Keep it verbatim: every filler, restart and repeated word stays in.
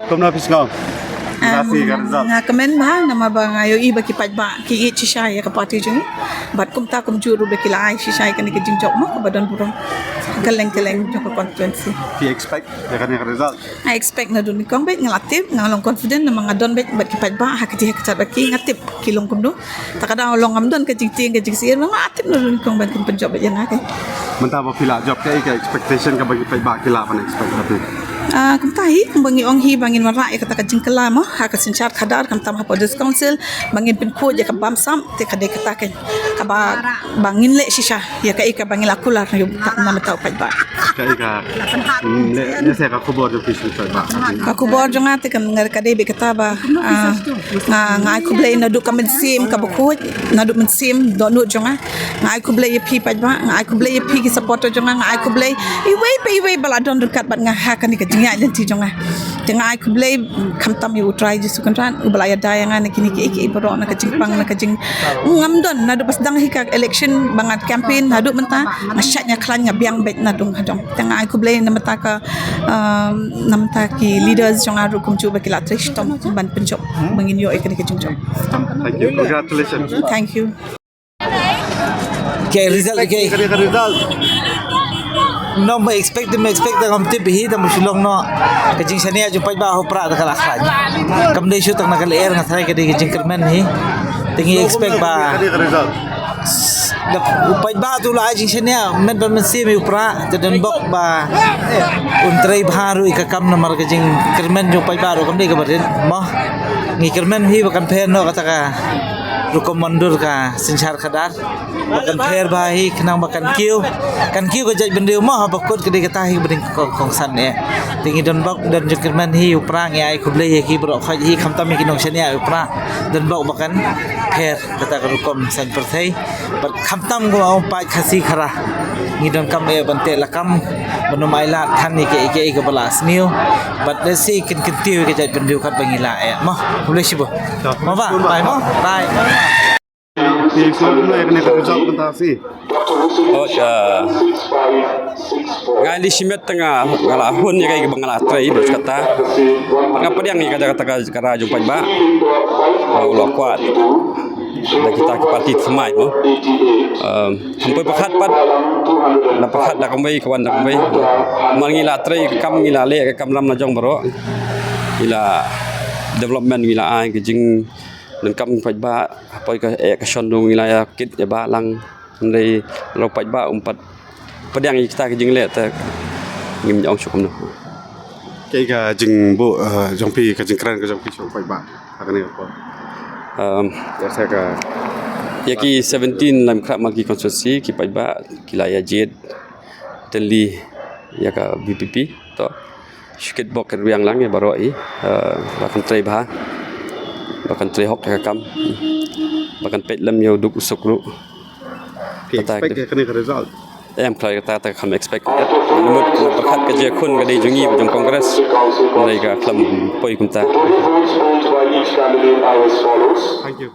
Kumno phi sngew? Nga Um, si ka result. Nga kmen bha namar ba nga ïohi ba ki paidbah ki ïeit shisha ïa ka party jong ngi. Bad kumta kumjuh ruh ba ki la ai shisha ïa kane ka jingjop mo kaba don burom. Kylleng kylleng jong ka constituency. Phi expect ïa kane ka result? I expect naduh nyngkong beit, nga la tip, nga long confident namar nga don beit bad ki paidbah ha kata ha kata bad ki, nga tip ki long kumno. Te ka daw long ngam don ka jingtieng ka jingsyier, nga la tip naduh nyngkong ban kin pynjop beit ïa nga ka. Mynta ba phi la jop, kaei ka expectation kaba ki paidbah ki la ban expect ïa phi? Ah, kumta hi, kumba ngi ong hi ba ngin wanrah ïa kata ka jingkylla mo ha ka synshar khadar, khamtam hapoh District Council, ba ngin pynkhuid ïa ka bamsap, te ka dei kata ka kaba, ba ngin leh shisha ïa kaei kaba ngi la kular ïa u paidbah. Kaei ka, mm, leh, leh sa ka khubor jong phi sha u paidbah? Ka khubor jong nga te kan, nga ka dei beit kata ba, ah, nga, nga ai khublei naduh ka mynsiem kaba khuid, naduh mynsiem dohnud jong nga. Nga ai khublei ïa phi paidbah, nga ai khublei ïa phi ki supporter jong nga, nga ai khublei iwei pa iwei ba la don ryngkat bad nga ha kane ka jingïaid lynti jong nga. Te nga ai khublei khamtam ïa u Trai Jisu Kynrad uba la ïada ïa nga na kine kiei kiei baroh, na ka jingpang, na ka jing, ngam don naduh ba sdang hi ka election ba nga campaign haduh mynta, nga shait nga khlaiñ, nga biang beit na dong ha dong. Te nga ai khublei na bynta ka, um, na bynta ki leaders jong nga ruh kumjuh ba ki la trei shitom ban pynjop ba ngin ïoh ïa kane ka jingjop. Thank you. Congratulations. Thank you. Ke result ke. Kane ka result. No, me expect, me expect, ngam tip hi, tang ba shu long noh ka jingshaniah jong u paidbah ha u Prah, te ka la khlaiñ. Kam dei shuh tang na ka lyer, nga tharai ka dei ka jingkyrmen hi. Te ngi expect ba, kane ka result, da u paidbah te u la ai jingshaniah met bad mynsiem ïa u Prah, te donbok ba un trei bha ruh ïa ka kam namar ka jingkyrmen jong u paidbah ruh kam dei kaba rit mo. Ngi kyrmen hi ba kan pher noh kata ka rukom mon dur ka synshar khadar. Ba kan pher bha hi khnang ba kan kiew, kan kiew ka jaitbynriew mo, haba kut ka dei kata hi ba dei ka kongsan eh. Te ngi donbok, don jingkyrmen hi ïa u Prah, ngi ai khublei ïa ki baroh khoit hi, khamtam ïa ki nongshaniah ïa u Prah. Donbok ba kan pher kata ka rukom saiñ pyrthei. Bad khamtam kumba ong paid Khasi Khara, ngi donkam eh ban teh lakam ban ym ailad than ïa kiei kiei kaba la sniew. Bad lehse kin kyntiew ïa ka jaitbynriew katba ngi la eh mo. Khublei shibun. Mo ba, bye mo. Bye. Phi sngewbha ïa kane ka result mynta shi? Oh, ah, nga la shimet te nga, nga la hun ïa kaei kaba nga la trei bad kata. Nga pdiang ïa kata, kata ka, ka rai jong u paidbah. Nga la kwah da kita ki parti thymmai mo. Um, hynrei pyrkhat pat, la pyrkhat da kumwei, ka wan da kumwei. Namar ngi la trei ka kam, ngi la leh ka kamram la jong baroh. Ngi la development, ngi la ai ka jing, donkam paidbah, hapoi ka eh ka shon dong ïa la ïa kit ïa ba lang. Hynrei la u paidbah um pat pdiang ïa kita ki jingleh te ngim ong shuh kumno. Kaei ka jingbuh, eh, jong phi, ka jingkren ka jong phi sha u paidbah ha kane ka por? Um, ïa sa ka, ïa ki seventeen Laitumkhrah Malki constituency ki paidbah ki la ïa jied tylli ïa ka V P P to. Shu kitbok kitrwiang lang ïa baroh i, eh, ba kan trei bha, ba kan trei hok ïa ka kam, ba kan peit lem ïa u duk u suk ruh. Phi expect ïa kane ka result? Em, khlem kata, kata kam expect. Namar pyrkhat ka jingïakhun ka dei jong ngi bad jong Congress. Hynrei ka khlem poi kumta. Thank you.